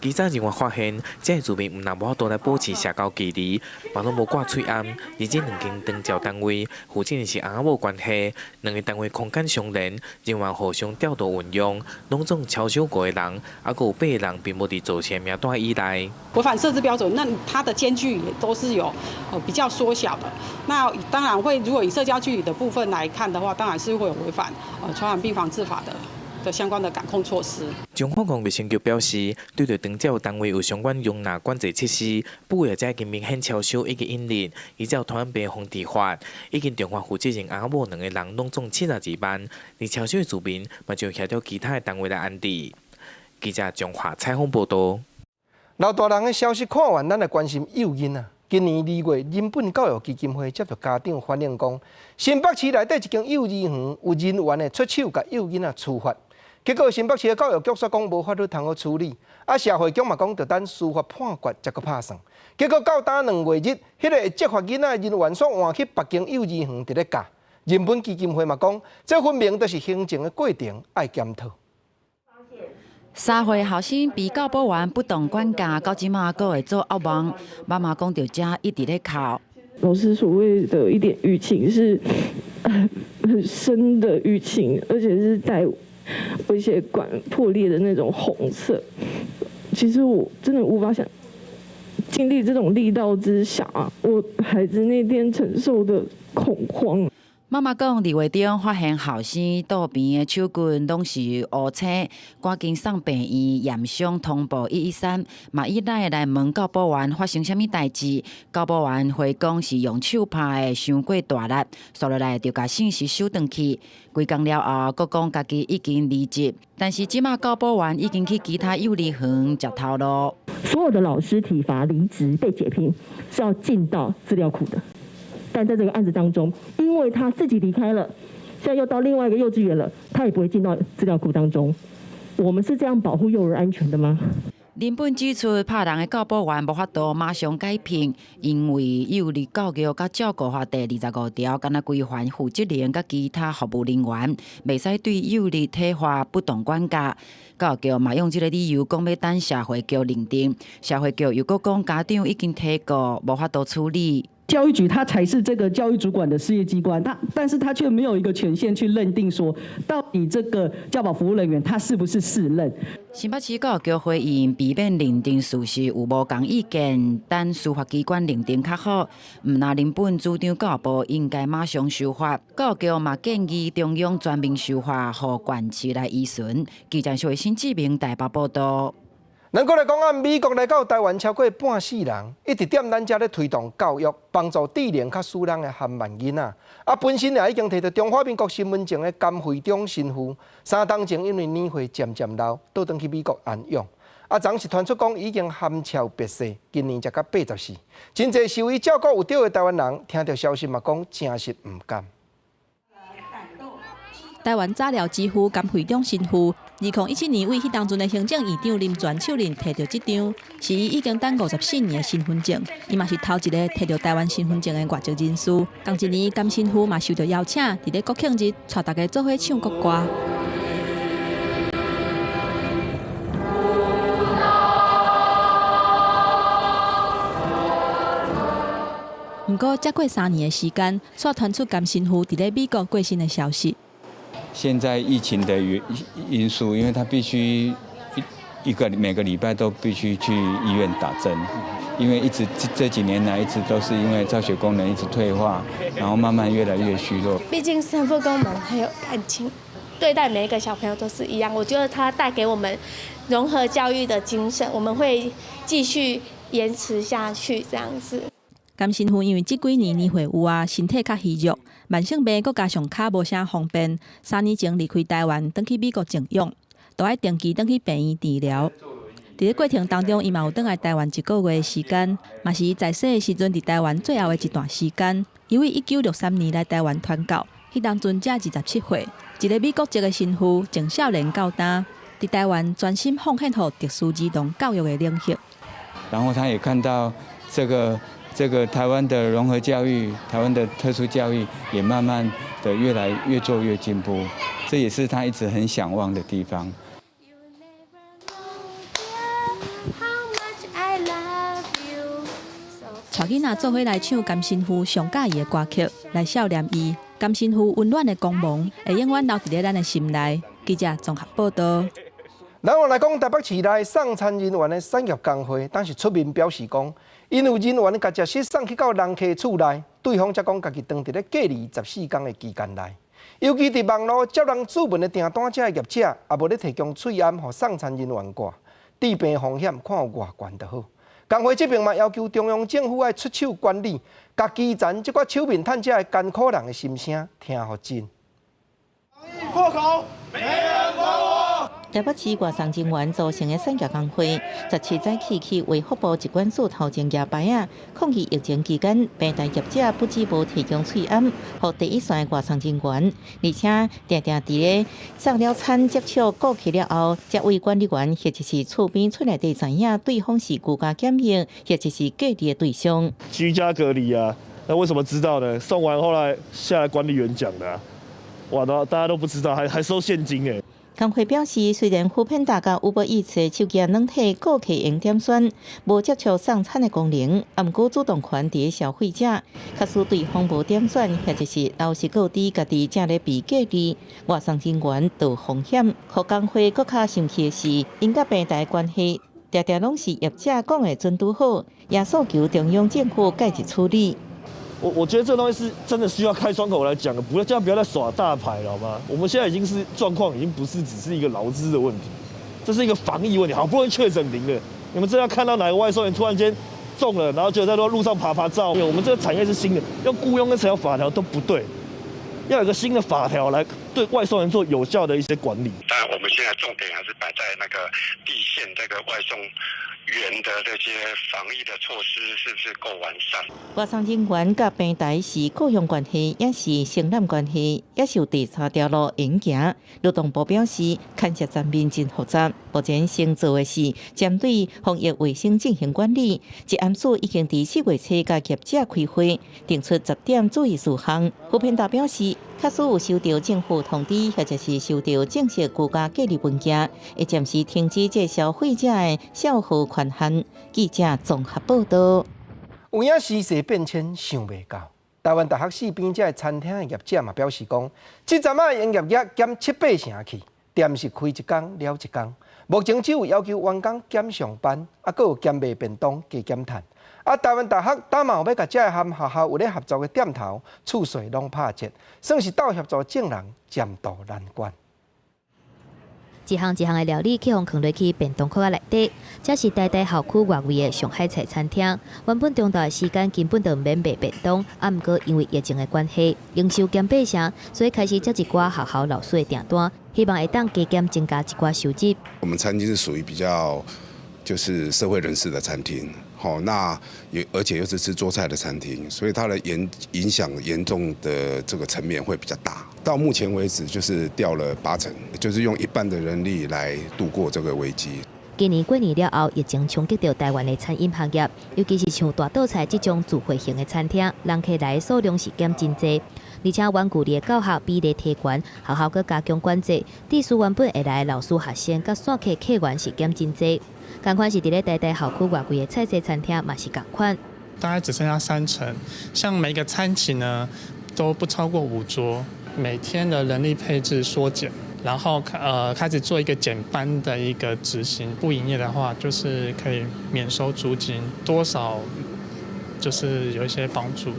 稽查人員發現，這个住民毋但無法度來保持社交距離，嘛攏無掛喙罨。而這兩間長照單位負責人是翁仔某關係，兩个單位空間相連，人員互相調度運用，攏總超收五個人，猶閣有八个人並無佇造成名單以內。違反設置標準，那它的間距也都是有比較縮小的。那當然會，如果以社交距離的部分來看的話，當然是會有違反傳染病防治法的相關的感控措施。彰化縣衛生局表示，對著長照單位有相關容納管制設施，服務業者已經明顯超收以及隱匿，依照傳染病防治法，已經重罰負責任翁仔某兩个人，攏總72萬。而超收的住民嘛，就協調其他的單位來安置。記者彰化採訪報導。老大人的消息看完，咱來關心幼囡仔。今年2月，人本教育基金會接到家長反映講，新北市內底一間幼兒園有人員的出手共幼囡仔處罰。結果新北市的教育局煞講無法律通好處理，啊社會局嘛講著等司法判決才閣拍算。結果到今2月日，彼个會責罰囡仔的人員煞換去別間幼兒園佇咧教。人本基金會嘛講，這分明就是行政的過程愛檢討。3歲後生被教保員不當管教，到這馬閣會做噩夢。媽媽講著遮一直咧哭。老師所謂的一點淤青是很深的淤青，而且是帶微血管破裂的那種紅色。其實我真的無法想，經歷這種力道之下，我孩子那天承受的恐慌。媽媽講，2月中發現後生肚邊的手骨攏是烏青，趕緊送病院驗傷，通報113，嘛以來來問教保員發生啥物代誌，教保員回講是用手拍的，傷過大力，煞落來就共信息收轉去。幾工了後，閣講家己已經離職，但是這馬教保員已經去其他幼兒園食頭路。所有的老師體罰離職被解聘是要進到資料庫的。但在這個案子當中，因為他自己離開了，現在又到另外一個幼稚園了，他也不會進到資料庫當中。我們是這樣保護幼兒安全的嗎？林本指出，拍人的教保員無法度馬上解聘，因為幼兒教育佮照顧法第25條，敢若規範負責人佮其他服務人員，袂使對幼兒體罰不當管教。教育局嘛用這个理由講欲等社會局認定，社會局又閣講家長已經提告，無法度處理。教育局他才是這個教育主管的事業機關，但是他卻沒有一個權限去認定說，到底這個教保服務人員他是不是適任。新北市教育局回應，避免認定事實有無仝意見，等司法機關認定較好。毋若林本主張教育部應該馬上修法，教育局嘛建議中央全面修法，予縣市來依循。記者徐新志明台北報道。咱閣來講啊，美國來到台灣超過半世人，一直踮咱遮咧推動教育，幫助智能較輸人的韓萬囡仔。啊，本身也已經提著中華民國身份證的甘惠中神父，3冬前因為年歲漸漸老，倒轉去美國安養。啊，昨是傳出講已經含笑別世，今年才甲84。真濟受伊照顧有著的台灣人，聽著消息嘛講誠實毋甘。台灣早療之父甘惠中神父，2017年為彼當陣的行政院長林全手令提著這張，是伊已經等54年的身份證，伊嘛是頭一个提著台灣身份證的外籍人士。仝一年，甘神父嘛受著邀請，佇咧國慶日帶大家做伙唱國歌。毋過，才過3年的時間，煞傳出甘神父佇咧美國過身的消息。現在疫情的因素，因為他必須每個禮拜都必須去醫院打針，因為一直這幾年來一直都是因為造血功能一直退化，然後慢慢越來越虛弱。畢竟神父跟我們很有感情，對待每一個小朋友都是一樣。我覺得他帶給我們融合教育的精神，我們會繼續延遲下去，這樣子。甘神父因為這幾年年歲有啊，身體較虛弱，慢性病閣加上跤無啥方便，3年前離開台灣，轉去美國靜養，都愛定期轉去病院治療。佇咧過程當中，伊嘛有轉來台灣一個月的時間，嘛是伊在世的時陣佇台灣最後的一段時間。伊為1963年來台灣傳教，彼當陣才27歲，一个美國籍的神父，從少年到今，佇台灣專心奉獻予特殊兒童教育的領域。然後他也看到這個台灣的融合教育，台灣的特殊教育也慢慢的越來越做越進步，這也是他一直很想望的地方。帶囡仔做伙來唱甘神父上佮意的歌曲，來數念伊。甘神父溫暖的光芒會永遠留佇咧咱的心內。記者綜合報道。咱來講，台北市內送餐人員的產業工會，當時出面表示講，𪜶有人員共食食送去到人客厝內，對方才講家己當佇咧隔離14天的期間內，尤其佇網路接人主文的訂單者的業者，也無咧提供喙罨予送餐人員掛，致病風險看有偌懸就好。工會這邊嘛要求中央政府愛出手管理，共基層這寡手面趁食的艱苦人的心聲聽予真。破口，沒人管我。台北市外送人員組成的產業工會，17早起去衛福部疾管署頭前舉牌仔，抗議疫情期間，平台業者不止無提供喙罨，予第一線的外送人員，而且定定佇咧送了餐接觸過去了後，這位管理員或者是厝邊厝內底知影對方是居家檢疫或者是隔離的對象。居家隔離啊，那為什麼知道呢？送完後來下來管理員講的，哇，大家都不知道，還收現金欸。工會表示，雖然 foodpanda 佮 Uber Eats 的手機軟體顧客用點選，無接觸送餐的功能，毋過主動權佇消費者，假使對方無點選，或者是老實告知家己正咧被隔離，外送人員就有風險。予工會閣較生氣的是，𪜶佮平台關係，定定攏是業者講的準拄好，也訴求中央政府介入處理。我覺得這東西是真的需要開窗口來講的，不要這樣，不要再耍大牌了，好嗎？我們現在已經是狀況，已經不是只是一個勞資的問題，這是一個防疫問題。好不容易確診零了，你們真要看到哪個外送員突然間中了，然後就在路上趴趴走。我們這個產業是新的，用僱傭跟這條法條都不對，要有個新的法條來對外送員做有效的一些管理。當然，我們現在重點還是擺在那個地線這個外送員的這些防疫的措施是不是夠完善？外送人員佮平台是僱傭關係，抑是承攬關係，抑是有第三條路用行。勞動部表示，牽涉層面真複雜，目前先做的是針對防疫衛生進行管理。疾安署已經佇4月初佮業者開會，定出10點注意事項。foodpanda 表示，假使有收到政府通知，或者是收到正式居家隔離文件，會暫時停止這消費者的銷貨權限。記者綜合報道。有影時勢變遷，想袂到。台灣大學四邊這个餐廳的業者嘛表示講，這陣仔營業額減七八成去，店是開一工了一工。目前只有要求員工減上班，閣有減賣便當加減趁。啊，台灣大學今嘛有欲共這个和學校有咧合作的店頭，厝稅攏拍折，算是鬥協助眾人暫渡難關。一項一項的料理去予囥落去便當殼仔內底，這是台大校區外圍的上海菜餐廳。原本中晝的時間根本就毋免賣便當，啊，毋過因為疫情的關係，營收減八成，所以開始接一寡學校老師的訂單，希望會當加減增加一寡收入。我們餐廳是屬於比較就是社會人士的餐廳，好，那也而且又是吃桌菜的餐廳，所以它的影響嚴重的這個層面會比較大。到目前為止，就是掉了八成，就是用一半的人力來度過這個危機。今年過年了後，疫情衝擊著台灣的餐飲行業，尤其是像大桌菜這種聚會型的餐廳，人客來的數量是減真濟。而且遠距離的教學比例提懸，學校閣加強管制，致使原本會來的老師、學生佮散客客源是減真濟。仝款是佇咧台大校區外圍的菜色餐廳嘛是仝款。大概只剩下三成，像每個餐期呢都不超過5桌，每天的人力配置縮減，然後開始做一個減班的一個執行。不營業的話，就是可以免收租金，多少就是有一些幫助。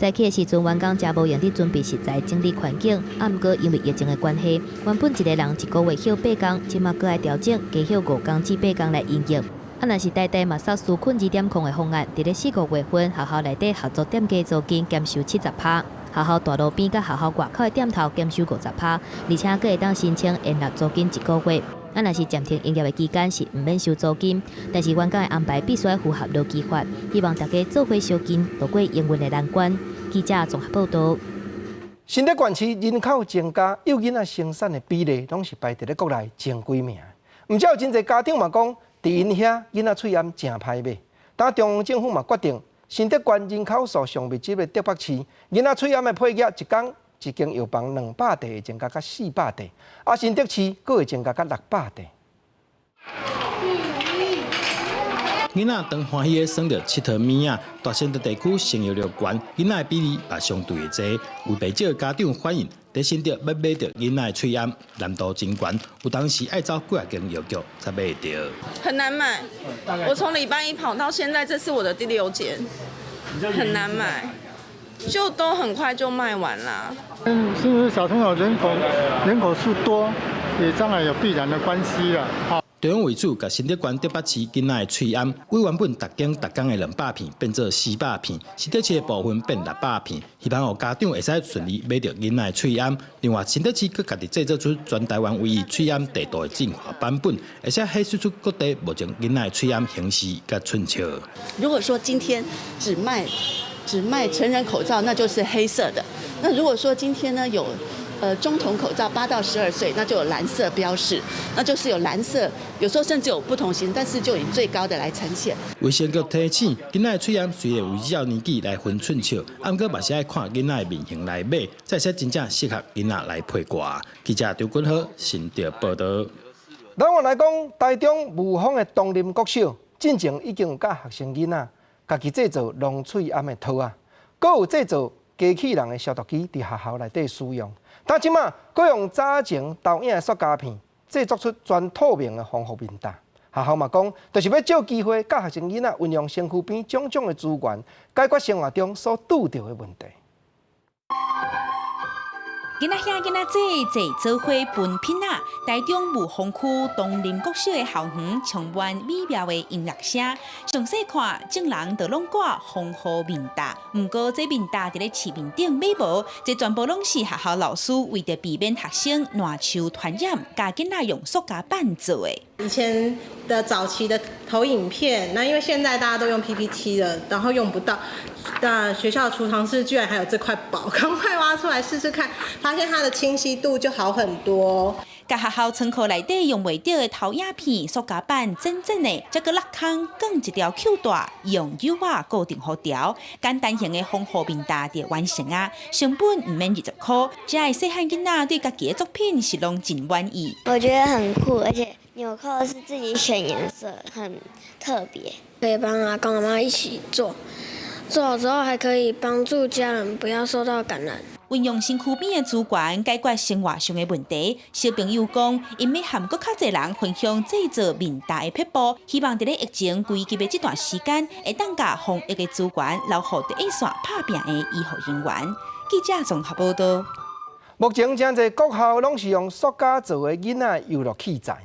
早起的時陣，員工誠無閒佇準備食材、整理環境。啊，毋過因為疫情的關係，原本一個人一個月歇八工，這馬閣愛調整，加歇5工至8工來營業。啊，若是台大嘛煞紓困2.0的方案，佇咧四五月份，學校內底合作店家租金減收70%，學校大路邊佮學校外口的店頭減收50%，而且閣會當申請延納租金一個月。啊，若是暫停營業的期間是毋免收租金，但是員工的安排必須愛符合勞基法，希望大家做伙相共渡過營運的難關。記者綜合報導。新竹縣市人口增加，幼囡仔生產的比例攏是排佇咧國內前幾名。毋少真濟家長嘛講，佇𪜶遐囡仔喙罨誠歹買。當中央政府嘛決定，新竹縣人口數上密集的竹北市，囡仔喙罨的配額一工一間藥房200塊會增加到400塊，啊新竹市閣會增加到600塊。囡仔當歡喜的耍著𨑨迌物仔，大新竹地區生育率懸，囡仔的比例嘛相對的濟。有袂少家長反映，佇新竹欲買著囡仔的喙罨難度真懸，有當時愛走幾若間藥局才買會著。很難買，我從禮拜一跑到現在，這是我的第六間，很難買，就都很快就賣完啦。嗯，是因為小朋友人口數多，也當然有必然的關係啦。中央為主，共新竹縣竹北市囡仔的喙罨，為原本逐間逐工的200片變做400片，新竹市的部分變600片，希望予家長會使順利買著囡仔的喙罨。另外，新竹市閣家己製作出全台灣唯一喙罨地圖的進化版本，會使顯示出各地目前囡仔的喙罨形式佮寸尺。如果說今天只賣成人口罩，那就是黑色的。那如果說今天呢有中童口罩8到12歲，那就有藍色標示，那就是有藍色，有時候甚至有不同型，但是就以最高的來呈現。衛生局提醒，囡仔的喙罨雖然有依照年紀來分寸尺，毋過嘛是愛看囡仔的面型來買，才會使真正適合囡仔來佩戴。記者張君豪新竹報導。咱原來講，台中霧峰的東林國小，進前已經有教學生囡仔家己製作濃喙罨的套仔，閣有製作機器人的消毒機佇學校內底使用。但這馬閣用早前投影的塑膠片製作出全透明的防護面罩。學校嘛講，就是欲藉機會教學生囡仔運用身軀邊種種的資源，解決生活中所拄著的問題。囡仔兄囡仔姊坐做伙分品仔，台中霧峰區東林國小的校園充滿美妙的音樂聲。詳細看，眾人都攏掛防護面罩。毋過這面罩佇咧市面頂買無，這全部攏是學校老師為著避免學生瀾手傳染，教囡仔用塑膠板做的。以前的早期的投影片，那因為現在大家都用 PPT 了，然後用不到。那學校儲藏室居然還有這塊寶，趕快挖出來試試看，發現它的清晰度就好很多。共學校倉庫內底用袂著的投影片、塑膠板，整整的，再閣落空，綁一條扣帶，用紐仔固定予牢，簡單型的防護面罩就完成啊！成本毋免20箍，遮的細漢囡仔對家己的作品是攏真滿意。我覺得很酷，而且紐扣是自己選顏色，很特別。可以幫阿公阿媽一起做，做好之後還可以幫助家人不要受到感染。運用身軀邊的資源解決生活上的問題。小朋友講，𪜶欲和閣較濟人分享製作面罩的撇步，希望佇咧疫情危急的這段時間，會當共防疫的資源留予第一線拍拚的醫護人員。記者綜合報導。目前誠濟國校攏是用塑膠做的囡仔遊樂器材，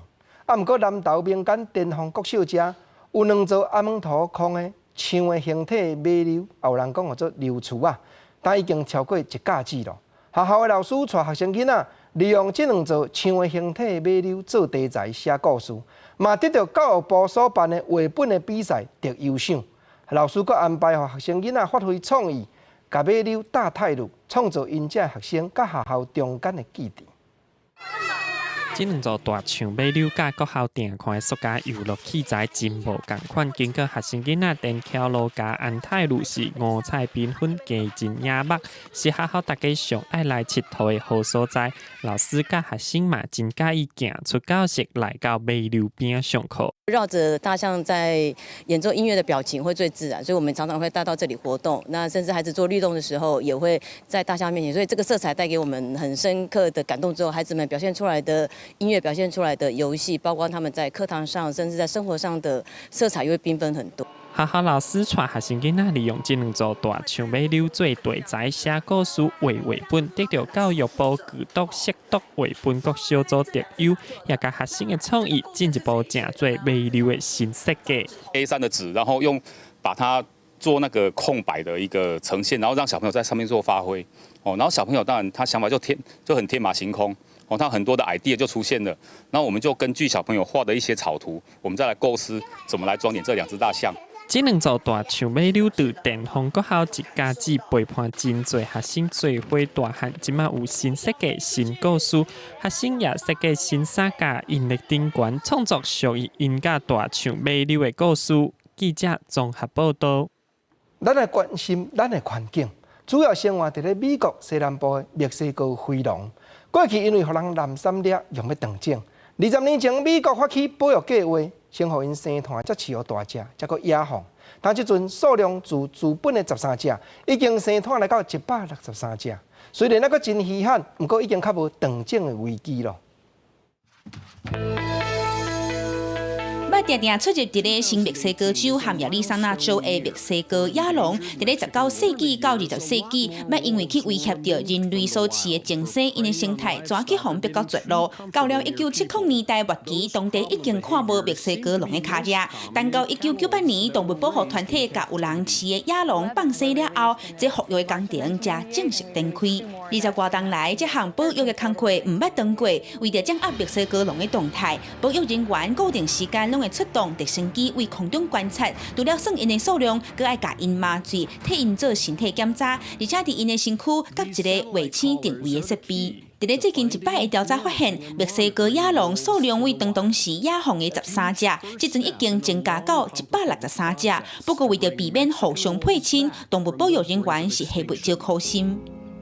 啊，毋過南投民間巔峰國小遮有兩座阿門圖空的象的形體馬騮，也有人講號做溜厝仔。但已經超過一甲子咯。學校的老師帶學生囡仔利用這兩座象的形體馬騮做題材寫故事，嘛得著教育部所辦的繪本的比賽得優賞。老師閣安排予學生囡仔發揮創意，共馬騮搭泰魯，創造𪜶遮學生佮學校中間的記憶。這兩座大象馬騮佮國校定看的塑膠遊樂器材真無仝款。經過學生囡仔電橋路佮安泰路是五彩繽紛、加真野目，是學校大家上愛來𨑨迌的好所在。老師佮學生嘛真佮意行出教室來到馬騮邊上課。繞著大象在演奏音樂的表情會最自然，所以我們常常會帶到這裡活動。那甚至孩子做律動的時候，也會在大象面前。所以這個色彩帶給我們很深刻的感動。之後，孩子們表現出來的音樂，表現出來的遊戲，包括他們在課堂上，甚至在生活上的色彩，又會繽紛很多。學校老師帶學生囡仔利用這兩座大象馬騮做題材寫故事、畫繪本，得著教育部具讀識讀繪本國小組特優，也共學生的創意進一步成做馬騮的新設計。 A3 的紙，然後用把它做那個空白的一個呈現，然後讓小朋友在上面做發揮。哦，然後小朋友當然他想法就很天馬行空。哦，他很多的 idea 就出現了，然後我們就根據小朋友畫的一些草圖，我們再來構思怎麼來裝點這兩隻大象。這兩座大象馬騮佇電風國校一家子陪伴真濟學生做伙大漢，這馬有新設計、新故事，學生也設計新衫佮𪜶的頂懸，創作屬於𪜶佮大象馬騮的故事。記者綜合報導。咱來關心咱的環境，主要生活佇咧美國西南部的墨西哥灰狼。過去因為予人濫殺掠，用欲斷種。20年前，美國發起保育計劃，先予𪜶生湠才飼予大隻，才閣野放。但這陣數量自自本的13隻，已經生湠來到163隻。雖然猶閣真稀罕，毋過已經較無斷種的危機囉。捌定定出入佇咧新墨西哥州和亞利桑那州的墨西哥野狼，佇咧19世紀到20世紀，捌因為去威脅著人類所飼的精牲，𪜶的生態怎去予逼到絕路。到了1970年代末期，當地已經看無墨西哥狼的跤跡。但到1998年，動物保護團體共有人飼的野狼放生了後，這復育的工程才正式展開。20外冬來，這項保育的工課毋捌斷過，為著掌握墨西哥狼的動態，保育人員固定時間攏會出動直升機對空中觀察，除了算𪜶的數量，閣愛共𪜶麻醉，替𪜶做身體檢查，而且佇𪜶的身軀佮一个衛星定位的設備。佇咧最近一擺的調查發現，墨西哥野狼數量對當當時野放的13隻，這陣已經增加到163隻。不過為著避免互相配親，動物保育人員是下袂少苦心。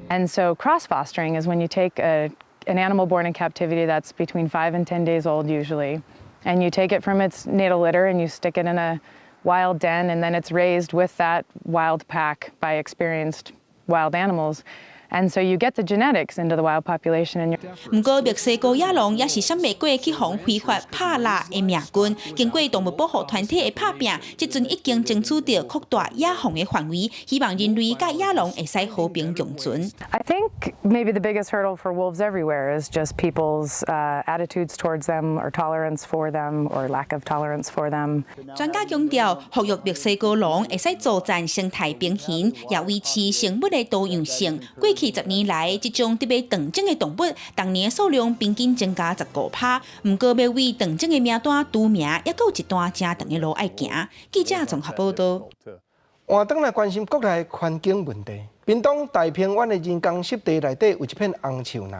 And so cross fostering is when you take an animal born in captivity that's between 5 and 10 days old usually, and you take it from its natal litter and you stick it in a wild den, and then it's raised with that wild pack by experienced wild animals. And so you get the genetics into the wild population. And 毋過墨西哥野狼也是閃袂過去予非法拍獵的命運。經過動物保護團體的拍拚，這陣已經爭取著擴大野放的範圍，希望人類佮野狼會使和平共存。 I think maybe the biggest hurdle for wolves everywhere is just people's attitudes towards them or tolerance for them or lack of tolerance for them. 專家強調，復育墨西哥狼會使助進生態平衡，也維持生物的多樣性。過去10年來，這種特別斷種的動物，逐年數量平均增加15%。毋過，欲為斷種的名單除名，猶閣有一段誠長的路愛行。記者綜合報導。換轉來關心國內環境問題，屏東大平灣的人工濕地內底有一片紅樹林，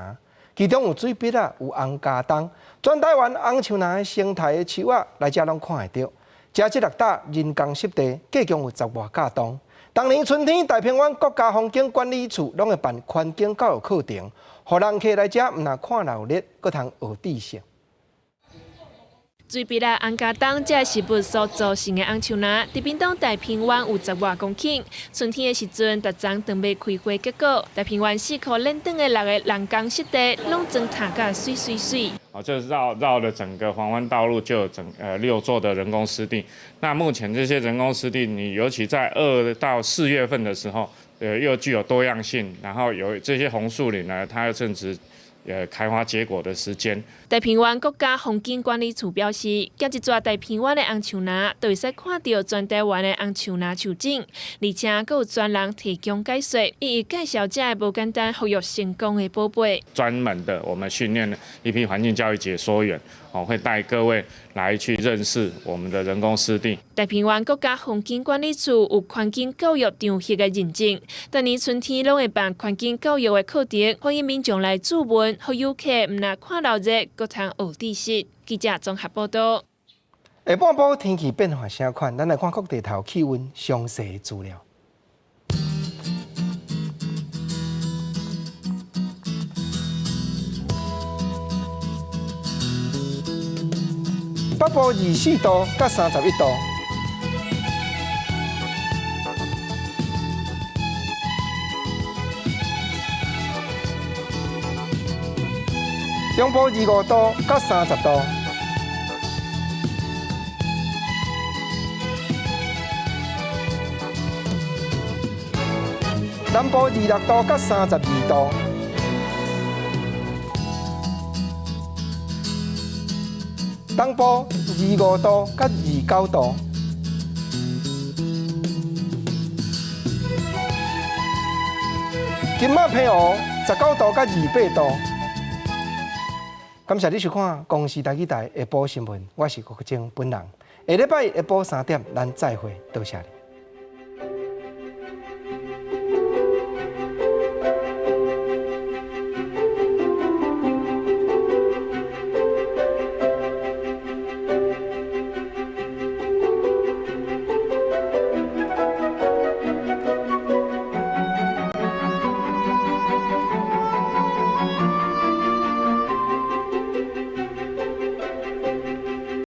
其中有水筆仔，有紅茄苳，全台灣紅樹林的生態的樹仔來遮攏看會著。遮這六搭人工濕地，計共有10外甲棟。逐年春天，大平灣國家風景管理處攏會辦環境教育課程，予人客來遮毋但看鬧熱，閣通學知識。水筆仔紅茄苳，這植物所造成的紅樹林，佇屏東大平灣有10外公頃。春天的時陣，逐叢準備開花結果。大平灣四箍連長的六個人工濕地，攏裝忝甲媠媠媠。哦，這繞了整個環灣道路就有整六座的人工濕地。那目前這些人工濕地，你尤其在2到4月份的時候，又具有多樣性，然後有這些紅樹林呢，它又正值開花結果的時間。大平灣國家風景管理處表示，行一逝大平灣的紅樹林，就會使看著全台灣的紅樹林樹種，而且閣有專人提供解說，一一介紹這个無簡單復育成功的寶貝。專門的，我們訓練了一批環境教育解說員，哦，會帶各位來去認識我們的人工濕地。大平灣國家風景管理處有環境教育長協的認證，逐年春天攏會辦環境教育的課程，歡迎民眾來諮問，予遊客毋但看鬧熱，閣通學知識。記者綜合報導。下半晡天氣變化啥款？咱來看各地頭氣溫詳細的資料。北部24度佮31度。中部25度佮30度。南部26度佮32度。東部25度佮29度。金馬澎湖19度佮28度。感謝你收看《公視台語台》下晡新聞，我是郭國晶本人。下禮拜下晡3點，咱再會，多謝你。